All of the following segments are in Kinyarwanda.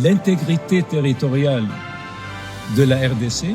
L'intégrité territoriale de la RDC.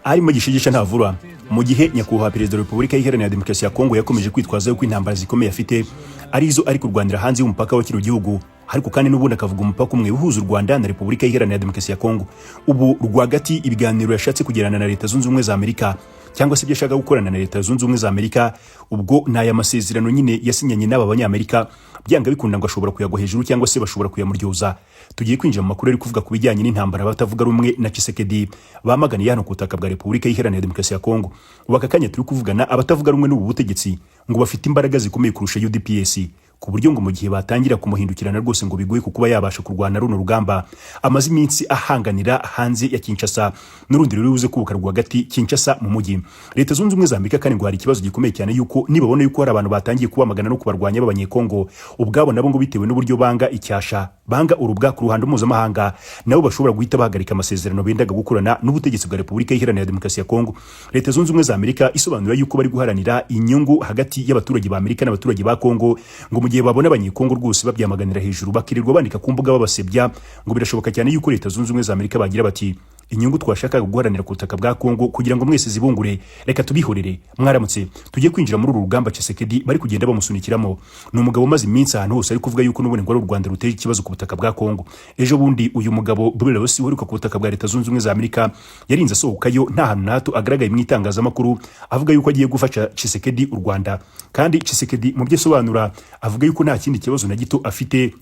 Arimo gishigisha ntavura. Mu gihe nyakubahwa Perezida wa Repubulika Iharanira Demokarasi ya Kongo yakomeje kwitwaza yuko intambara zikomeye afite arizo ari kurwanira hanze y'umupaka wa kino gihugu, ariko kandi n'ubundi akavuga umupaka umwe uhuza u Rwanda na Repubulika Iharanira Demokarasi ya Kongo, ubu rwagati ibiganiro yashatse kugirana na Leta Zunze Ubumwe za Amerika, cyangwa se ibyo ashaka gukorana na Leta Zunze Ubumwe za Amerika, ubwo ni aya masezerano nyine yasinyanye n'aba Banyamerika, byanga bikunda ngo ashobora kuyagwa hejuru cyangwa se bashobora kuyamuryoza. Tugiye kwinjira mu makuru ari kuvuga ku bijyanye n'intambara batavuga rumwe na Tshisekedi bamaganiye hano ku butaka bwa Repubulika Iharanira Demokarasi ya Kongo. Ubu aka kanya turi kuvugana, abatavuga rumwe n'ubu butegetsi ngo bafite imbaraga zikomeye kurusha UDPS, ku buryo ngo mu gihe batangira kumuhindukirana rwose ngo bigoye ku kuba yabasha kurwana runo rugamba amaze iminsi ahanganira hanze ya Kinshasa n'urundi ruri buze kubuka rwagati Kinshasa mu mujyi. Leta Zunze Ubumwe za Amerika kandi ngo hari ikibazo gikomeye cyane yuko nibabona yuko hari abantu batangiye kubamagana no kubarwanya b'Abanyekongo ubwabo, nabo ngo bitewe n'uburyo banga icyasha, banga urubwa ku ruhando mpuzamahanga, nabo bashobora guhita bahagarika amasezerano bendaga gukorana n'ubutegetsi bwa Repubulika Iharanira Demokarasi ya Kongo. Leta Zunze Ubumwe za Amerika isobanura yuko bari guharanira inyungu hagati y'abaturage ba Amerika n'abaturage ba Kongo. Ngo mu gihe babona Abanyekongo rwose babyamaganira hejuru, bakirirwa bandika ku mbuga babasebya, ngo birashoboka cyane yuko Leta Zunze Ubumwe za Amerika bagira bati: "Inyungu twashakaga guharanira ku butaka bwa Kongo kugira ngo mwese zibungure, reka tubihorere." Mwaramutse. Tujye kwinjira muri uru rugamba Tshisekedi bari kugenda bamusunikiramo. Ni umugabo umaze iminsi ahantu hose ari kuvuga yuko n'ubundi ngo ari u Rwanda ruteje ikibazo ku butaka bwa Kongo. Ejo bundi uyu mugabo Boulos uheruka ku butaka bwa Leta Zunze Ubumwe za Amerika yarinze asohokayo nta hantu na hato agaragaye mu itangazamakuru avuga yuko agiye gufasha Tshisekedi u Rwanda. Kandi Tshisekedi mu byo asobanura avuga yuko nta kindi kibazo na gito afite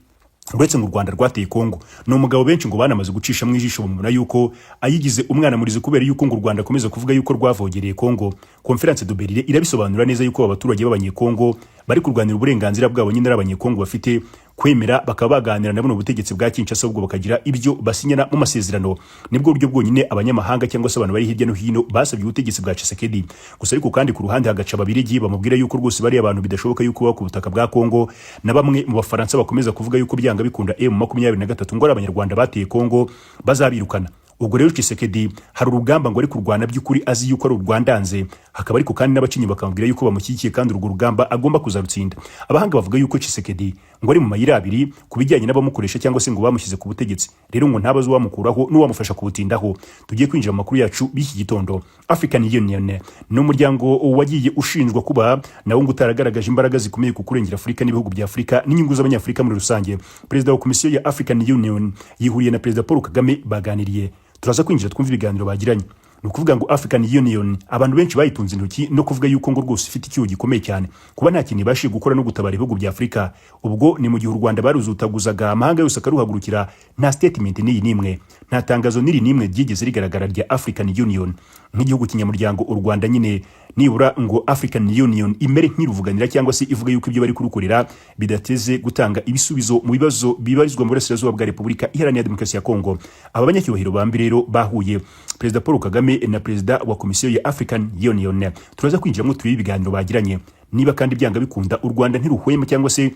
uretse ngo u Rwanda rwateye Kongo. Ni umugabo benshi ngo banamaze gucisha mu ijisho, bamubona yuko ayigize umwana murizi, kubera yuko ngo u Rwanda akomeza kuvuga yuko rwavogereye Kongo. Conférence de Berlin irabisobanura neza yuko abaturage b'Abanyekongo bari kurwanira uburenganzira bwabo nyine ari Abanyekongo, bafite kwemera bakaba baganira na buno butegetsi bwa Kinshasa, ubwo bakagira ibyo basinyana mu masezerano. Nibwo buryo bwonyine abanyamahanga cyangwa se abantu bari hirya no hino basabye ubutegetsi bwa Tshisekedi. Gusa ariko kandi ku ruhande hagaca Ababirigi bamubwira yuko rwose bari abantu bidashoboka yuko baba ku butaka bwa Kongo, na bamwe mu Bafaransa bakomeza kuvuga yuko byanga bikunda M23 ngo ari Abanyarwanda bateye Kongo, bazabirukana. Ubwo rero Tshisekedi hari urugamba ngo ari kurwana by'ukuri azi yuko ari urwandanze, hakaba ariko kandi n'abakinyi bakamubwira yuko bamushyigikiye kandi urwo rugamba agomba kuzarutsinda. Abahanga bavuga yuko Tshisekedi ngo ari mu mayira abiri ku bijyanye n'abamukoresha cyangwa se ngo bamushyize ku butegetsi. Rero ngo ntabazi uwamukuraho n'uwamufasha kubutindaho. Tugiye kwinjira mu makuru yacu b'iki gitondo. African Union ni umuryango wagiye ushinjwa kuba nawo ngo utaragaragaje imbaraga zikomeye ku kurengera Afurika n'ibihugu bya Afurika n'inyungu z'Abanyafurika muri rusange. Perezida wa Komisiyo ya African Union yihuriye na Perezida Paul Kagame baganiriye. Turaza kwinjira twumva ibiganiro bagiranye. Ni ukuvuga ngo African Union abantu benshi bayitunze intoki no kuvuga yuko ngo rwose ifite icyuho gikomeye cyane kuba nta kintu ibashije gukora no gutabara ibihugu bya Afurika. Ubwo ni mu gihe u Rwanda baruzutaguzaga, amahanga yose akaruhagurukira, nta statement n'iyi n'imwe, nta tangazo n'iri n'imwe ryigeze rigaragara rya African Union nk'igihugu kinyamuryango. U Rwanda nyine nibura ngo African Union imere nk'iruvuganira cyangwa se ivuga yuko ibyo bari kurukorera bidateze gutanga ibisubizo mu bibazo bibarizwa mu burasirazuba bwa Repubulika Iharanira Demokarasi ya Kongo. Aba banyacyubahiro bambi rero bahuye, Perezida Paul Kagame na Perezida wa Komisiyo ya African Union. Turaza kwinjiramo turebe ibiganiro bagiranye, niba kandi byanga bikunda u Rwanda ntiruhwema cyangwa se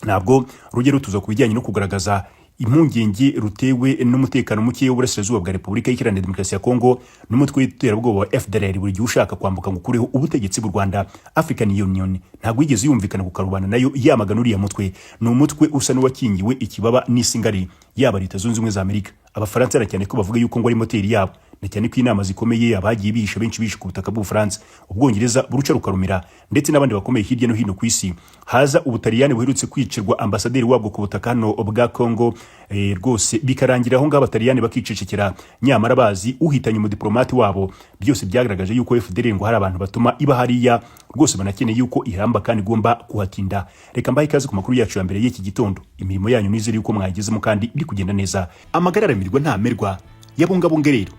ntabwo rujya rutuza ku bijyanye no kugaragaza impungenge rutewe n'umutekano muke w'uburasirazuba bwa Repubulika Iharanira Demokarasi ya Kongo n'umutwe w'iterabwoba wa FDLR buri gihe ushaka kwambuka ngo ukureho ubutegetsi bw'u Rwanda. African Union ntabwo yigeze yumvikana ku karubanda nayo yamagana uriya mutwe. Ni umutwe usa n'uwakingiwe ikibaba n'isi ngari, yaba Leta Zunze Ubumwe za Amerika, Abafaransa, na cyane ko bavuga yuko ngo ari moteri yabo, na cyane ko inama zikomeye abagiye bihisha benshi bihishe ku butaka bw'Ubufaransa, Ubwongereza buruca rukarumira, ndetse n'abandi bakomeye hirya no hino ku isi. Haza Ubutaliyani buherutse kwicirwa ambasaderi wabwo ku butaka hano bwa Kongo, rwose bikarangira aho ngaho Abataliyani bakicecekera, nyamara bazi uhitanye umudiplomate wabo. Byose byagaragaje yuko FDLR ngo hari abantu batuma iba hariya rwose banakeneye yuko ihamba kandi igomba kuhatinda. Reka mbahe ikaze ku makuru yacu ya mbere y'iki gitondo. Imirimo yanyu nizere yuko mwayigezemo kandi iri kugenda neza. Amagara aramirwa ntamerwa, yabungabunge. Rero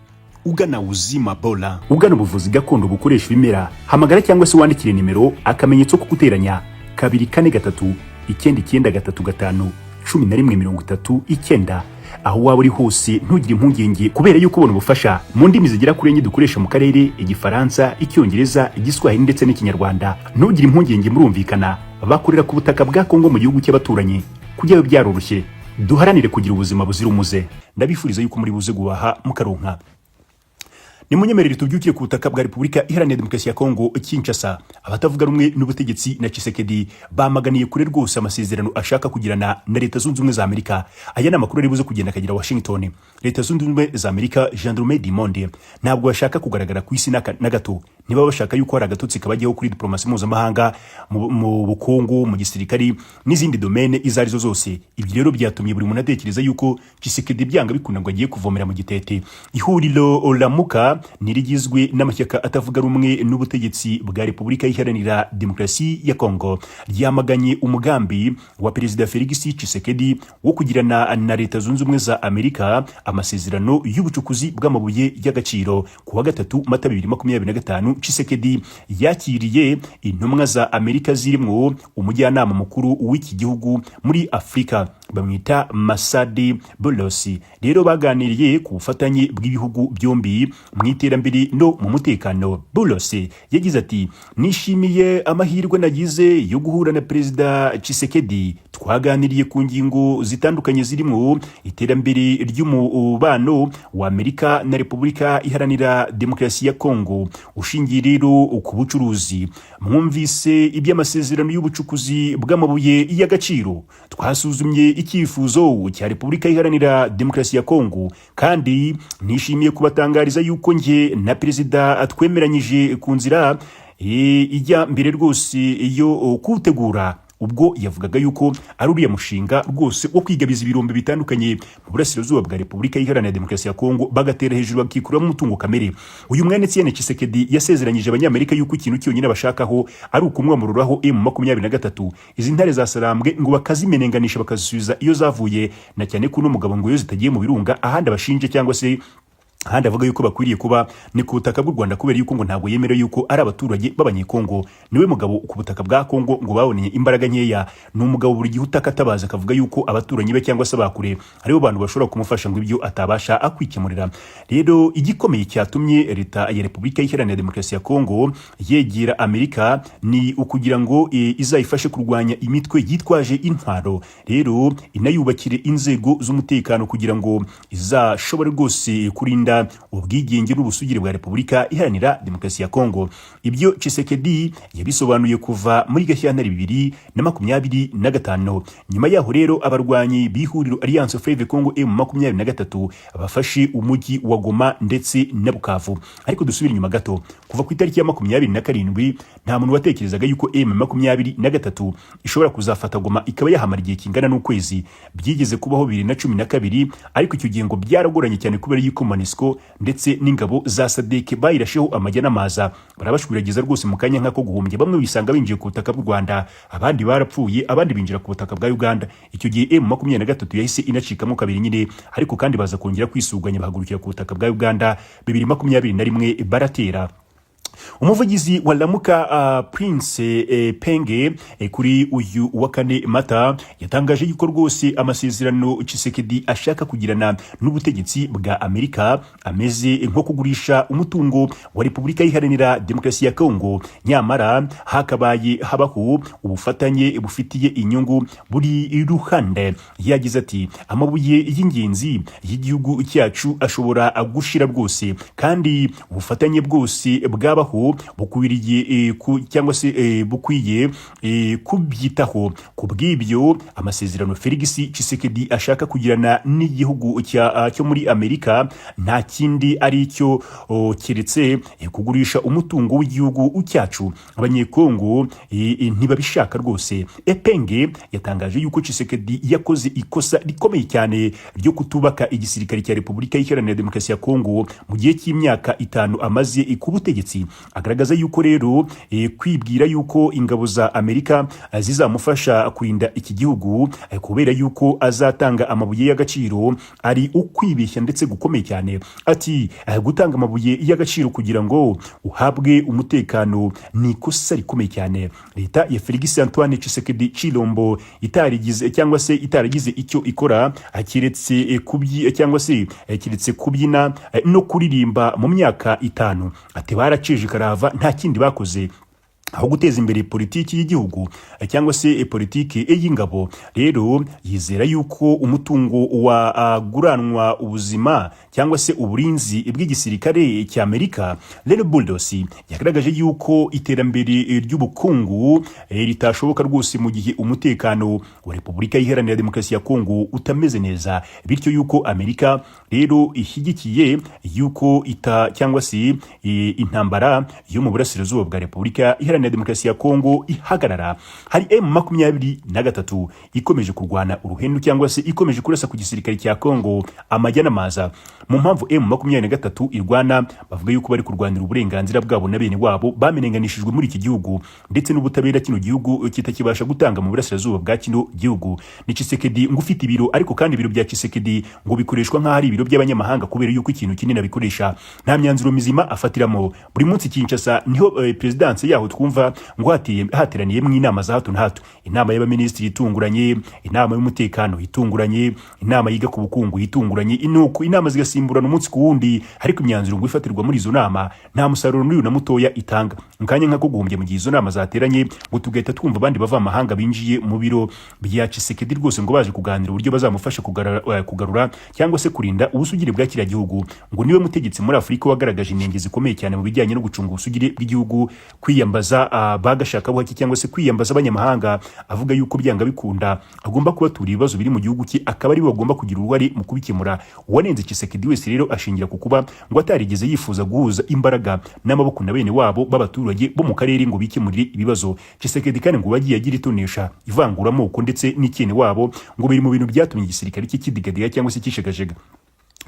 ugana Uzima Bora, ugana ubuvuzi gakondo bukoresha ibimera, hamagara cyangwa se wandikire nimero akamenyetso ko guteranya 243 993 5 11 39. Aho waba uri hose ntugire impungenge, kubera yuko ubona ubufasha mu ndimi zigera kuri enye dukoresha mu karere: Igifaransa, Icyongereza, Igiswahili ndetse n'Ikinyarwanda. Ntugire impungenge, murumvikana. Bakorera ku butaka bwa Kongo mu gihugu cy'abaturanyi, kujyayo byaroroshye. Duharanire kugira ubuzima buzira umuze. Ndabifuriza yuko muri buze guhaha mukaronka. Nimunyemerere tubyukire ku butaka bwa Repubulika Iharanira Demokarasi ya Kongo, Kinshasa. Abatavuga rumwe n'ubutegetsi na Tshisekedi bamaganiye kure rwose amasezerano ashaka kugirana na Leta Zunze Ubumwe za Amerika. Aya ni amakuru ari buze kugenda akagera Washington. Leta Zunze Ubumwe za Amerika, gendarme du monde, ntabwo bashaka kugaragara ku isi na gato. Niba bashaka yuko hari agatotsi kabajyaho kuri diplomasi mpuzamahanga, mu bukungu, mu gisirikari n'izindi domaine izo arizo zose. Ibyo rero byatumye buri muntu atekereza yuko Tshisekedi byanga bikunda ngo agiye kuvomera mu gitete. Ihuriro Lamuka nirigizwe n'amashyaka atavuga rumwe n'ubutegetsi bwa Repubulika Iharanira Demokarasi ya Kongo ryamaganye umugambi wa Perezida Felix Tshisekedi wo kugirana na Leta Zunze Ubumwe za Amerika amasezerano y'ubucukuzi bw'amabuye y'agaciro. Ku wa gatatu Mata 2025, Tshisekedi yakiriye intumwa za Amerika zirimo umujyanama mukuru w'iki gihugu muri Afurika bamwita Masadi Boulos. Rero baganiriye ku bufatanye bw'ibihugu byombi mu iterambere no mu mutekano. Boulos yagize ati: "Nishimiye amahirwe nagize yo guhura na Perezida Tshisekedi. Twaganiriye ku ngingo zitandukanye zirimo iterambere ry'umubano wa Amerika na Repubulika Iharanira Demokarasi ya Kongo ushingiye rero ku bucuruzi. Mwumvise iby'amasezerano y'ubucukuzi bw'amabuye y'agaciro. Twasuzumye icyifuzo cya Repubulika Iharanira Demokarasi ya Kongo, kandi nishimiye kubatangariza yuko njye na perezida twemeranyije ku nzira ijya mbere rwose yo kuwutegura." Ubwo yavugaga yuko ari uriya mushinga rwose wo kwigabiza ibirombe bitandukanye mu burasirazuba bwa Repubulika Iharanira Demokarasi ya Kongo, bagatera hejuru bakikuramo umutungo kamere. Uyu mwene Etienne Tshisekedi yasezeranyije Abanyamerika yuko ikintu cyonyine bashakaho ari ukumwamururaho M23, izi ntare za Sarambwe, ngo bakazimenenganisha bakazisubiza iyo zavuye, na cyane ko uno mugabo ngo iyo zitagiye mu birunga, ahandi abashinje cyangwa se ahandi avuga yuko bakwiriye kuba ni ku butaka bw'u Rwanda, kubera yuko ngo ntabwo yemerewe yuko ari abaturage b'Abanyekongo. Niwe mugabo ku butaka bwa Kongo ngo baboneye imbaraga nkeya. Ni umugabo buri gihe utaka atabaza, akavuga yuko abaturanyi be cyangwa se abakure aribo bantu bashobora kumufasha ngo ibyo atabasha akwikemurira. Rero igikomeye cyatumye Leta ya Repubulika Iharanira Demokarasi ya Kongo yegera Amerika ni ukugira ngo izayifashe kurwanya imitwe yitwaje intwaro, rero inayubakire inzego z'umutekano kugira ngo izashobore rwose kurinda ubwigenge n'ubusugire bwa Repubulika Iharanira Demokarasi ya Kongo. Ibyo Tshisekedi yabisobanuye kuva muri Gashyantare 2025. Nyuma yaho rero abarwanyi b'ihuriro Alliance Fleuve Congo M23 bafashe umujyi wa Goma ndetse na Bukavu. Ariko dusubire inyuma gato. Kuva ku itariki ya 27, nta muntu watekerezaga yuko M23 ishobora kuzafata Goma ikaba yahamara igihe kingana n'ukwezi. Byigeze kubaho 2012, ariko icyo gihe ngo byaragoranye cyane kubera yuko MONUSCO ndetse n'ingabo za SADC bayirasheho amajya n'amaza, barabashwiragiza rwose mu kanya nk'ako guhumbya. Bamwe bisanga binjiye ku butaka bw'u Rwanda, abandi barapfuye, abandi binjira ku butaka bwa Uganda. Icyo gihe M23 yahise inacikamo kabiri nyine, ariko kandi baza kongera kwisuganya, bahagurukira ku butaka bwa Uganda 2021 baratera. Umuvugizi wa Lamuka, Prince Penge, kuri uyu wa kane Mata yatangaje yuko rwose amasezerano Tshisekedi ashaka kugirana n'ubutegetsi bwa Amerika ameze nko kugurisha umutungo wa Repubulika Iharanira Demokarasi ya Kongo, nyamara hakabaye habaho ubufatanye bufitiye inyungu buri ruhande. Yagize ati: "Amabuye y'ingenzi y'igihugu cyacu ashobora gushira rwose, kandi ubufatanye bwose bwabaho bukwiriye cyangwa se bukwiye kubyitaho. Ku bw'ibyo, amasezerano Felix Tshisekedi ashaka kugirana n'igihugu cyo muri Amerika nta kindi ari cyo keretse kugurisha umutungo w'igihugu cyacu. Abanyekongo ntibabishaka rwose." Epenge yatangaje yuko Tshisekedi yakoze ikosa rikomeye cyane ryo kutubaka igisirikare cya Repubulika Iharanira Demokarasi ya Kongo mu gihe cy'imyaka 5 amaze ku butegetsi. Agaragaza yuko rero kwibwira yuko ingabo za Amerika zizamufasha kurinda iki gihugu kubera yuko azatanga amabuye y'agaciro ari ukwibeshya ndetse gukomeye cyane. Ati: "Gutanga amabuye y'agaciro kugira ngo uhabwe umutekano ni ikosa rikomeye cyane." Leta ya Felix Antoine Tshisekedi Chilombo itarigize cyangwa se itaragize icyo ikora keretse kubyi cyangwa se keretse kubyina no kuririmba mu myaka 5. Ati: "Baraceje karava, nta kindi bakoze." Aho guteza imbere politiki y'igihugu cyangwa se politiki y'ingabo. Rero yizera yuko umutungo waguranwa ubuzima cyangwa se uburinzi bw'igisirikare cy'Amerika. Rero Boulos yagaragaje yuko iterambere ry'ubukungu ritashoboka rwose mu gihe umutekano wa Repubulika Iharanira Demokarasi ya Kongo utameze neza, bityo yuko Amerika rero ishyigikiye yuko ita cyangwa se intambara yo mu burasirazuba bwa Repubulika Iharanira Demokarasi ya Kongo ihagarara. Hari M23 ikomeje kurwana uruhenu cyangwa se ikomeje kurasa ku gisirikare cya Kongo amajya n'amaza. Mu mpamvu M23 irwana, bavuga yuko bari kurwanira uburenganzira bwabo na bene wabo bamenenganishijwe muri iki gihugu, ndetse n'ubutabera kino gihugu kitakibasha gutanga mu burasirazuba bwa kino gihugu. Ni Tshisekedi ngo ufite ibiro, ariko kandi ibiro bya Tshisekedi ngo bikoreshwa nk'aho ari ibiro by'abanyamahanga, kubera yuko ikintu kinini abikoresha nta myanzuro mizima afatiramo. Buri munsi Kinshasa niho perezidansi yaho twumva ngo hateraniyemo inama za hato na hato: inama y'abaminisitiri itunguranye, inama y'umutekano itunguranye, inama yiga ku bukungu itunguranye. Inuko inama zigasimburana umunsi ku wundi, ariko imyanzuro ngo ifatirwa muri izo nama nta musaruro n'uyu na mutoya itanga. Mu kanya nk'ako guhumbya, mu gihe izo nama zateranye, ngo tugahita twumva abandi bavamahanga binjiye mu biro bya Tshisekedi rwose, ngo baje kuganira uburyo bazamufasha kugarura cyangwa se kurinda ubusugire bwa kiriya gihugu. Ngo niwe mutegetsi muri Afurika wagaragaje inenge zikomeye cyane mu bijyanye no gucunga ubusugire bw'igihugu, kwiyambaza bagashakabuhake cyangwa se kwiyambaza abanyamahanga, avuga yuko byanga bikunda agomba kubatura ibibazo biri mu gihugu cye, akaba aribo bagomba kugira uruhare mu kubikemura. Uwanenze Tshisekedi wese rero ashingira ku kuba ngo atarigeze yifuza guhuza imbaraga n'amaboko na bene wabo b'abaturage bo mu karere ngo bikemurire ibibazo. Tshisekedi kandi ngo wagiye agira itonesha, ivanguramoko ndetse n'ikene wabo, ngo biri mu bintu byatumye igisirikare cye kidigadiga cyangwa se kishegajega.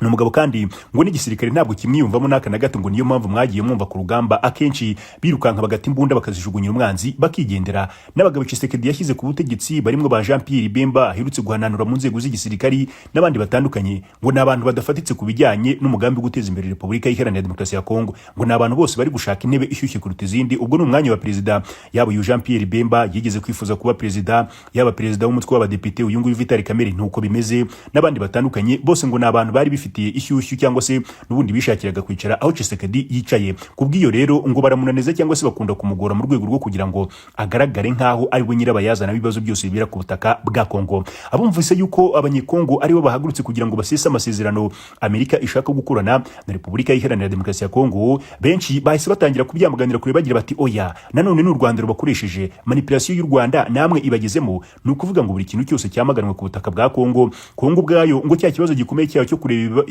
Ni umugabo kandi ngo n'igisirikare ntabwo kimwiyumvamo n'aka na gato, ngo niyo mpamvu mwagiye mwumva ku rugamba akenshi birukanka bagata imbunda, bakazijugunyira umwanzi, bakigendera. N'abagabo Tshisekedi yashyize ku butegetsi barimo ba Jean Pierre Bemba aherutse guhananura mu nzego z'igisirikari n'abandi batandukanye, ngo ni abantu badafatitse ku bijyanye n'umugambi wo guteza imbere Repubulika Iharanira Demokarasi ya Kongo. Ngo ni abantu bose bari gushaka intebe ishyushye kuruta izindi, ubwo ni umwanya wa perezida. Yaba uyu Jean Pierre Bemba yigeze kwifuza kuba perezida, yaba perezida w'umutwe w'abadepite uyu nguyu Vital Kamerhe, ntuko bimeze, n'abandi batandukanye, bose ngo ni abantu bari bifitiye ishyushyu cyangwa se n'ubundi bishakiraga kwicara aho Tshisekedi yicaye. Kubw'iyo rero ngo baramunaniza cyangwa se bakunda kumugora mu rwego rwo kugira ngo agaragare nk'aho ari we nyirabayazana w'ibibazo byose bibera ku butaka bwa Kongo. Abumvise yuko Abanyekongo aribo bahagurutse kugira ngo basese amasezerano Amerika ishaka gukorana na Repubulika Iharanira Demokarasi ya Kongo, benshi bahise batangira kubyamaganira kure, bagira bati: "Oya, nanone ni u Rwanda rubakoresheje manipulation y'u Rwanda namwe ibagezemo." Ni ukuvuga ngo buri kintu cyose cyamaganwe ku butaka bwa Kongo, Kongo ubwayo ngo cya kibazo gikomeye cyayo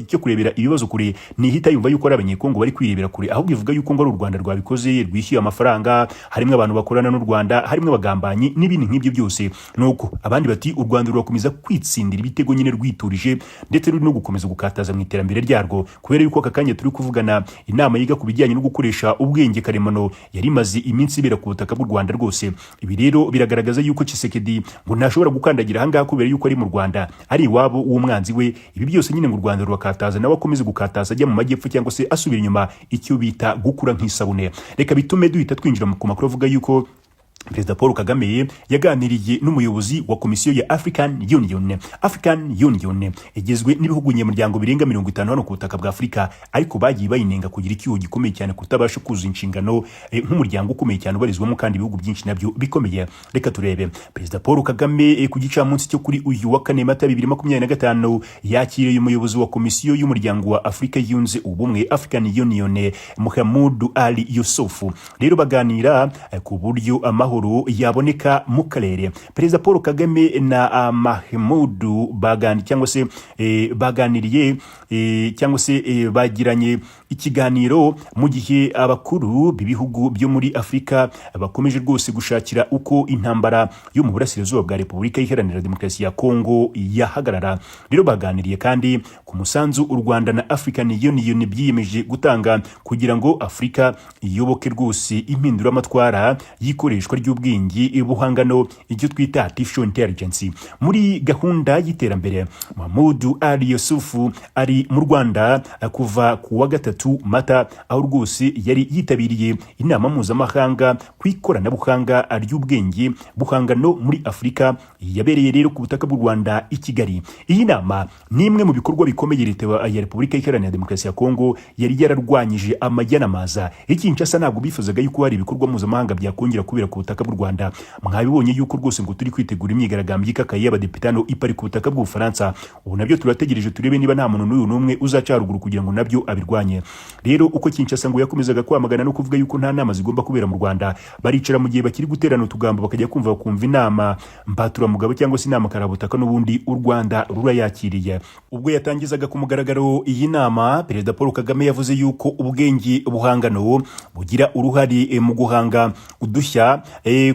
cyo kurebera ibibazo kure, ntihita yumva yuko ari Abanyekongo bari kwirebera kure, ahubwo ivuga yuko ngo ari u Rwanda rwabikoze, rwishyuye amafaranga, harimo abantu bakorana n'u Rwanda, harimo abagambanyi n'ibindi nk'ibyo byose. Nuko abandi bati: "U Rwanda rurakomeza kwitsindira ibitego nyine rwiturije, ndetse ruri no gukomeza gukataza mu iterambere ryarwo," kubera yuko aka kanya turi kuvugana inama yiga ku bijyanye no gukoresha ubwenge karemano yari imaze iminsi ibera ku butaka bw'u Rwanda rwose. Ibi rero biragaragaza yuko Tshisekedi ngo ntashobora gukandagira ahangaha kubera yuko ari mu Rwanda, ari iwabo w'umwanzi we. Ibi byose nyine ngo u Rwanda rurakataza, nawe akomeze gukataza ajya mu majyepfo cyangwa se asubira inyuma, icyo bita gukura nk'isabune. Reka bitume duhita twinjira ku makuru avuga yuko Perezida Paul Kagame yaganiriye n'umuyobozi wa Komisiyo ya African Union. African Union igizwe n'ibihugu nyamuryango birenga 50 hano ku butaka bwa Afurika, ariko bagiye bayinenga kugira icyuho gikomeye cyane, kutabasha kuzuza inshingano nk'umuryango ukomeye cyane ubarizwamo kandi ibihugu byinshi nabyo bikomeye. Reka turebe. Perezida Paul Kagame ku gicamunsi cyo kuri uyu wa kane, Mata 2025, yakiriye umuyobozi wa Komisiyo y'Umuryango wa Afurika Yunze Ubumwe, African Union, Muhammadu Ali Yusufu. Rero baganira ku buryo amahoro yaboneka mu karere. Perezida Paul Kagame na Mahmudu bagani cyangwa se baganiriye cyangwa se bagiranye ikiganiro mu gihe abakuru b'ibihugu byo muri Afurika bakomeje rwose gushakira uko intambara yo mu burasirazuba bwa Repubulika Iharanira Demokarasi ya Kongo yahagarara. Rero baganiriye kandi ku musanzu u Rwanda na African Union byiyemeje gutanga kugira ngo Afurika iyoboke rwose impinduramatwara y'ikoreshwa ry'ubwenge buhangano, icyo twita artificial intelligence, muri gahunda y'iterambere. Mahmudu Ali Yusufu ari mu Rwanda kuva ku wa gatatu. 3 Mata, aho rwose yari yitabiriye inama mpuzamahanga ku ikoranabuhanga ry'ubwenge buhangano muri Afurika, yabereye rero ku butaka bw'u Rwanda i Kigali. Iyi nama ni imwe mu bikorwa bikomeye leta ya Repubulika Iharanira Demokarasi ya Kongo yari yararwanyije amajyanamaza. I Kinshasa ntabwo bifuzaga yuko hari ibikorwa mpuzamahanga byakongera kubera ku butaka bw'u Rwanda. Mwabibonye yuko rwose ngo turi kwitegura imyigaragambyo ikakaye y'abadepite hano i Paris ku butaka bw'Ubufaransa. Ubu nabyo turategereje turebe niba nta muntu n'uyu n'umwe uzaca haruguru kugira ngo nabyo abirwanye. Rero uko Kinshasa ngo yakomezaga kwamagana no kuvuga yuko nta nama zigomba kubera mu Rwanda, baricara mu gihe bakiri guterana utugambo, bakajya kumva bakumva inama mbaturamugabo cyangwa se inama karabutaka n'ubundi u Rwanda rurayakiriye. Ubwo yatangizaga ku mugaragaro iyi nama, Perezida Paul Kagame yavuze yuko ubwenge buhangano bugira uruhare mu guhanga udushya,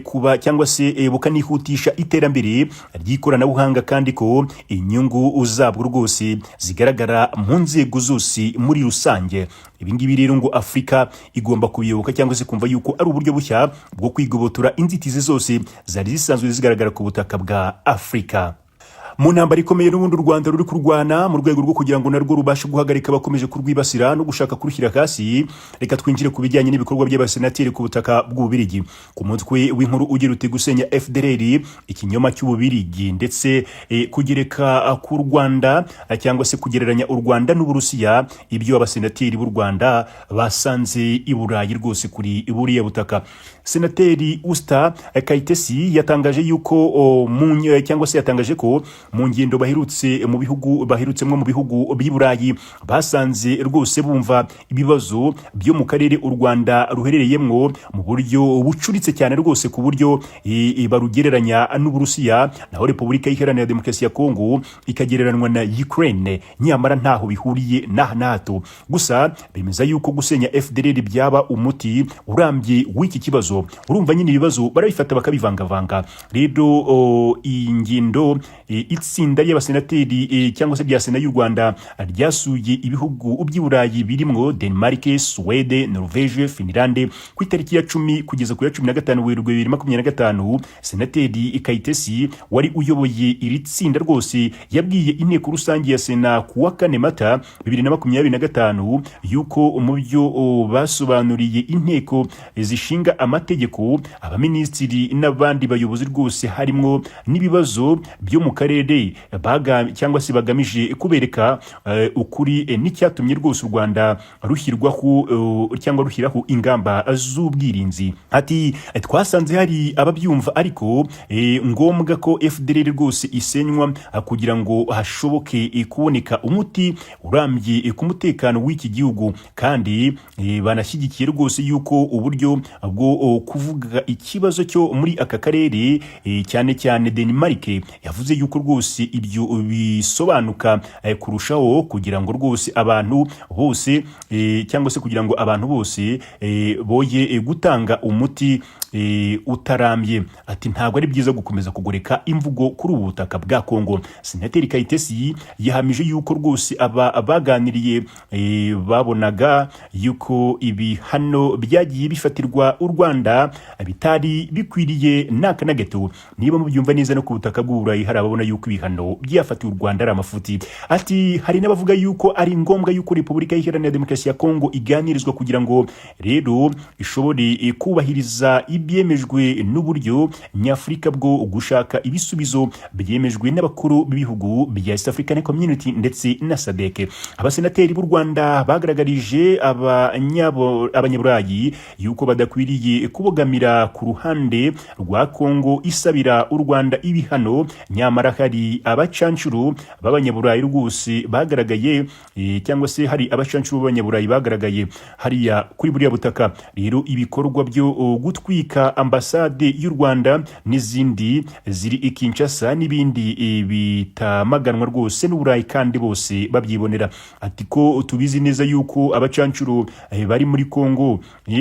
kuba cyangwa se bukanihutisha iterambere ry'ikoranabuhanga, kandi ko inyungu zabwo rwose zigaragara mu nzego zose muri rusange. Ibi ngibi rero ngo Afurika igomba kubiyoboka cyangwa se kumva yuko ari uburyo bushya bwo kwigobotora inzitizi zose zari zisanzwe zigaragara ku butaka bwa Afurika. Mu ntambara ikomeye n'ubundi u Rwanda ruri kurwana mu rwego rwo kugira ngo narwo rubashe guhagarika abakomeje kurwibasira no gushaka kurushyira hasi, reka twinjire ku bijyanye n'ibikorwa by'abasenateri ku butaka bw'Ububirigi, ku mutwe w'inkuru ugira uti: "Gusenya FDLR, ikinyoma cy'Ububirigi", ndetse kugereka ku Rwanda cyangwa se kugereranya u Rwanda n'Uburusiya, ibyo abasenateri b'u Rwanda basanze i Burayi rwose kuri buriya butaka. Senateri Usta Kayitesi yatangaje yuko cyangwa se yatangaje ko mu ngendo baherutse mu bihugu baherutsemo mu bihugu by'i Burayi, basanze rwose bumva ibibazo byo mu karere u Rwanda ruherereyemwo mu buryo bucuritse cyane rwose, ku buryo barugereranya n'Uburusiya, naho Repubulika Iharanira Demokarasi ya Kongo ikagereranywa na Ukraine, nyamara ntaho bihuriye na hato. Gusa bemeza yuko gusenya FDLR byaba umuti urambye w'iki kibazo. Urumva nyine ibibazo barabifata bakabivangavanga. Rero iyi ngendo, itsinda ry'abasenateri cyangwa se rya Sena y'u Rwanda ryasuye ibihugu by'i Burayi birimwo Denmark, Suwede, Norvege, Finlande ku itariki ya 10 kugeza ku ya 15 Werurwe 2025. Senateri Kayitesi wari uyoboye iri tsinda rwose yabwiye inteko rusange ya Sena ku wa 4 Mata 2025 yuko mu byo basobanuriye inteko zishinga amategeko, abaminisitiri n'abandi bayobozi rwose, harimo n'ibibazo byo mu karere cyangwa se bagamije kubereka ukuri n'icyatumye rwose u Rwanda rushyirwaho cyangwa rushyiraho ingamba z'ubwirinzi. Ati: "Twasanze hari ababyumva ariko ngombwa ko FDLR rwose isenywa kugira ngo hashoboke kuboneka umuti urambye ku mutekano w'iki gihugu, kandi banashyigikiye rwose yuko uburyo bwo kuvuga ikibazo cyo muri aka karere, cyane cyane Denmark yavuze yuko rwose ibyo bisobanuka kurushaho kugira ngo rwose abantu bose cyangwa se kugira ngo abantu bose boye gutanga umuti utarambye." Ati: "Ntabwo ari byiza gukomeza kugoreka imvugo kuri ubu butaka bwa Kongo." Senateri Kayitesi yahamije yuko rwose aba baganiriye babonaga yuko ibihano byagiye bifatirwa u Rwanda bitari bikwiriye n'aka na gato. Niba mubyumva neza, no ku butaka bw'Uburayi hari ababona yuko ibihano byafatiwe u Rwanda ari amafuti. Ati: "Hari n'abavuga yuko ari ngombwa yuko Repubulika Iharanira Demokarasi ya Kongo iganirizwa kugira ngo rero ishobore kubahiriza ibyemejwe n'uburyo nyafurika bwo gushaka ibisubizo byemejwe n'abakuru b'ibihugu bya East African Community ndetse na SADC." Abasenateri b'u Rwanda bagaragarije abanyaburayi yuko badakwiriye kubogamira ku ruhande rwa Kongo isabira u Rwanda ibihano, nyamara hari abacancuro b'abanyaburayi rwose bagaragaye, cyangwa se hari abacancuro b'abanyaburayi bagaragaye hariya kuri buriya butaka. Rero ibikorwa byo gutwika ambasade y'u Rwanda n'izindi ziri i Kinshasa n'ibindi bitamaganwa rwose n'Uburayi kandi bose babyibonera. Ati: "Ko tubizi neza yuko abacancuro bari muri Kongo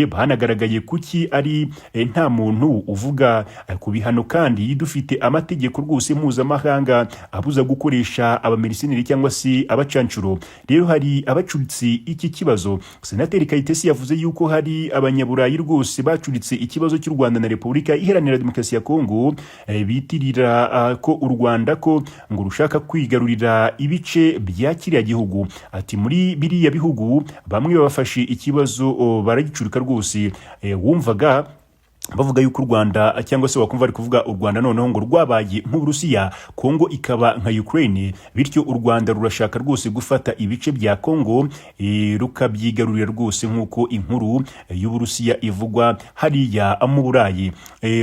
banagaragaye, kuki ari nta muntu uvuga ku bihano kandi dufite amategeko rwose mpuzamahanga?" mpuzamahanga abuza gukoresha abamercenary cyangwa se abacancuro. Rero hari abacuritse iki kibazo. Senateri Kayitesi yavuze yuko hari Abanyaburayi rwose bacuritse ikibazo cy'u Rwanda na Repubulika Iharanira Demokarasi ya Kongo, bitirira ko u Rwanda ko ngo rushaka kwigarurira ibice bya kiriya gihugu. Ati muri biriya bihugu bamwe bafashe ikibazo baragicurika rwose. Wumvaga bavuga yuko u Rwanda, cyangwa se wakumva bari kuvuga u Rwanda noneho ngo rwabaye nk'Uburusiya, Kongo ikaba nka Ukraine, bityo u Rwanda rurashaka rwose gufata ibice bya Kongo, rukabyigarurira rwose, nk'uko inkuru y'Uburusiya ivugwa hariya mu Burayi.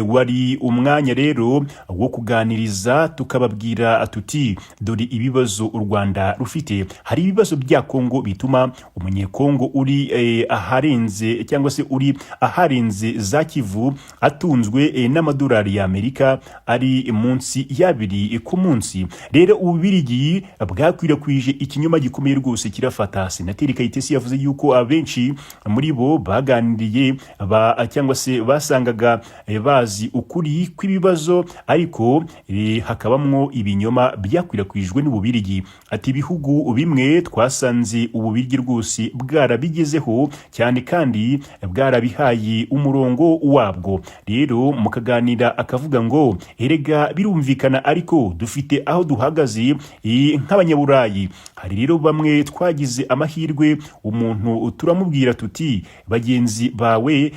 Wari umwanya rero wo kuganiriza, tukababwira tuti dore ibibazo u Rwanda rufite. Hari ibibazo bya Kongo bituma Umunyekongo uri aharenze cyangwa se uri aharenze za Kivu atunzwe n'amadolari y'Amerika ari munsi y'abiri ku munsi. Rero Ububirigi bwakwirakwije ikinyoma gikomeye rwose kirafata. Senateri Kayitesi yavuze yuko abenshi muri bo baganiriye cyangwa se basangaga bazi ukuri kw'ibibazo, ariko hakabamwo ibinyoma byakwirakwijwe n'Ububirigi. Ati ibihugu bimwe twasanze Ububirigi rwose bwarabigezeho cyane kandi bwarabihaye umurongo wabwo. Rero mukaganira akavuga ngo erega birumvikana, ariko dufite aho duhagaze nk'Abanyaburayi. Hari rero bamwe twagize amahirwe, umuntu turamubwira tuti bagenzi bawe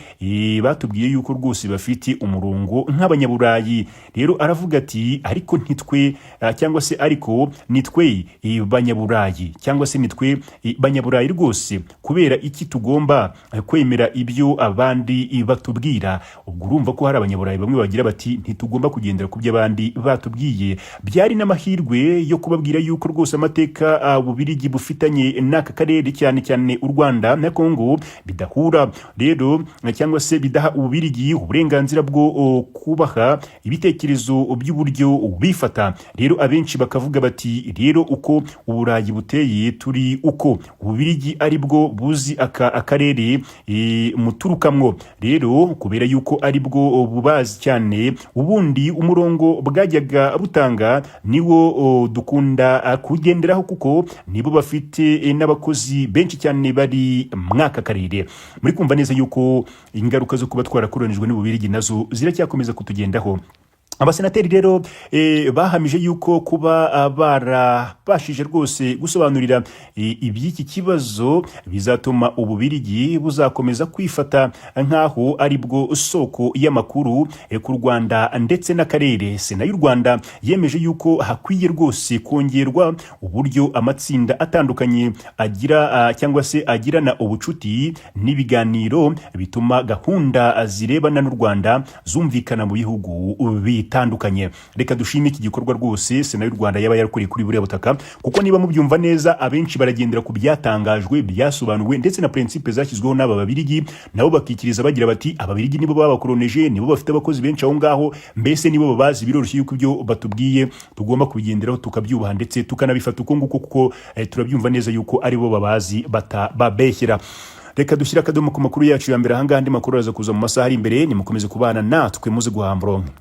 batubwiye yuko rwose bafite umurongo nk'Abanyaburayi. Rero aravuga ati ariko ntitwe, cyangwa se ariko nitwe Banyaburayi, cyangwa se nitwe Banyaburayi rwose, kubera iki tugomba kwemera ibyo abandi batubwira? Ubwo urumva ko hari Abanyaburayi bamwe bagira bati ntitugomba kugendera ku byo abandi batubwiye. Byari n'amahirwe yo kubabwira yuko rwose amateka Bubirigi bufitanye n'aka karere, cyane cyane u Rwanda na Kongo, bidahura rero cyangwa se bidaha Ububirigi uburenganzira bwo kubaha ibitekerezo by'uburyo bifata. Rero abenshi bakavuga bati rero uko Uburayi buteye, turi uko Ububirigi ari bwo buzi aka akarere muturukamwo. Rero kubera yuko ari bwo bubazi cyane, ubundi umurongo bwajyaga butanga niwo dukunda kugenderaho, kuko nibo bafite n'abakozi benshi cyane bari mwaka karere. Muri kumva neza yuko ingaruka zo kuba twarakoronijwe n'Ububirigi nazo ziracyakomeza kutugendaho. Abasenateri rero bahamije yuko kuba barabashije rwose gusobanurira iby'iki kibazo bizatuma Ububirigi buzakomeza kwifata nk'aho ari bwo soko y'amakuru ku Rwanda ndetse n'akarere. Sena y'u Rwanda yemeje yuko hakwiye rwose kongerwa uburyo amatsinda atandukanye agira cyangwa se agirana ubucuti n'ibiganiro bituma gahunda zirebana n'u Rwanda zumvikana mu bihugu bitandukanye. Reka dushime iki gikorwa rwose Sena y'u Rwanda yaba yarakoreye kuri buriya butaka, kuko niba mubyumva neza, abenshi baragendera ku byatangajwe, byasobanuwe, ndetse na principe zashyizweho n'aba Babirigi, nabo bakikiriza bagira bati Ababirigi nibo babakoroneje, nibo bafite abakozi benshi aho ngaho, mbese nibo babazi. Biroroshye yuko ibyo batubwiye tugomba kubigenderaho, tukabyubaha ndetse tukanabifata uko nguko, kuko turabyumva neza yuko aribo babazi batababeshyera. Reka dushyire akadomo ku makuru yacu ya mbere ahangaha. Andi makuru araza kuza mu masaha ari imbere. Nimukomeze kubana natwe, muze guhamba uronke.